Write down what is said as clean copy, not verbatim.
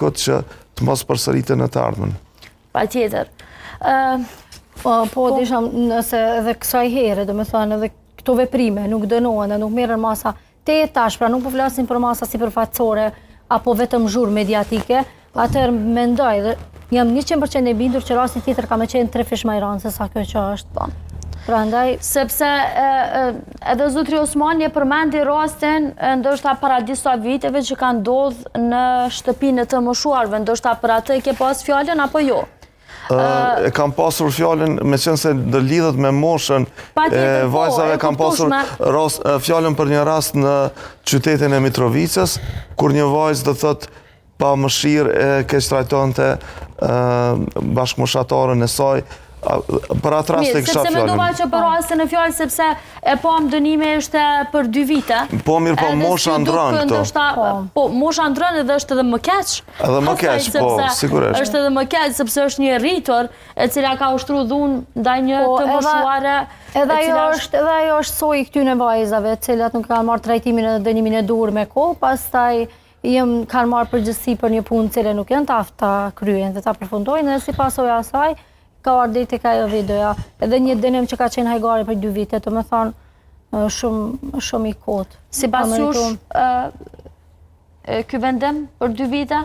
Që të mos përsëriten në të ardhmen. Patjetër. Po, po, desha nëse edhe kësaj here, domethënë edhe këto veprime nuk dënohen dhe nuk merren masa te tash, pra nuk po flasim për masa sipërfaqësore apo vetëm zhurmë mediatike, atëherë mendoj dhe jam 100% e bindur që rasti tjetër ka me qenë trefish më i rëndë se sa kjo që është. Po. Prandaj sepse edhe zotri Osmani e përmendi rastin ndoshta para disa viteve që ka ndodhë në shtëpinë e të moshuarve, ndoshta për atë e ke pas fjalën apo jo? E kam pasur fjalën, meqenëse ndërlidhet me moshën e po, vajzave, kam pasur fjalën për një rast në qytetin e Mitrovicës, kur një vajzë do thotë pa mëshirë e keqtrajtonte bashkëmoshataren e saj, për atë rast e kisha fjalën. Sepse mendova që për rastin në fjalë, sepse e pamë dënimi ishte për dy vite. Po, mirë, po, mosha ndron këto. Po. Po, mosha ndron edhe është edhe më keq. Edhe më keq, po, sigurisht. është edhe më keq, sepse është një e rritur, e cila ka ushtru dhunë ndaj një po, të moshuare. Edhe ajo është, edhe ajo është soji i këtyne vajzave, të cilat nuk kanë marrë trajtimin edhe dënimin e duhur me kohë, pastaj Jem kanë marrë përgjegjësi për një punë të cilën nuk janë të aftë ta kryejnë dhe ta përfundojnë dhe si pasojë e asaj ka ardhur deri tek ajo videoja. Edhe një dënim që ka qenë hajgare për dy vite, domethënë shumë shumë i kotë. Sipas jush, ky vendim për dy vite?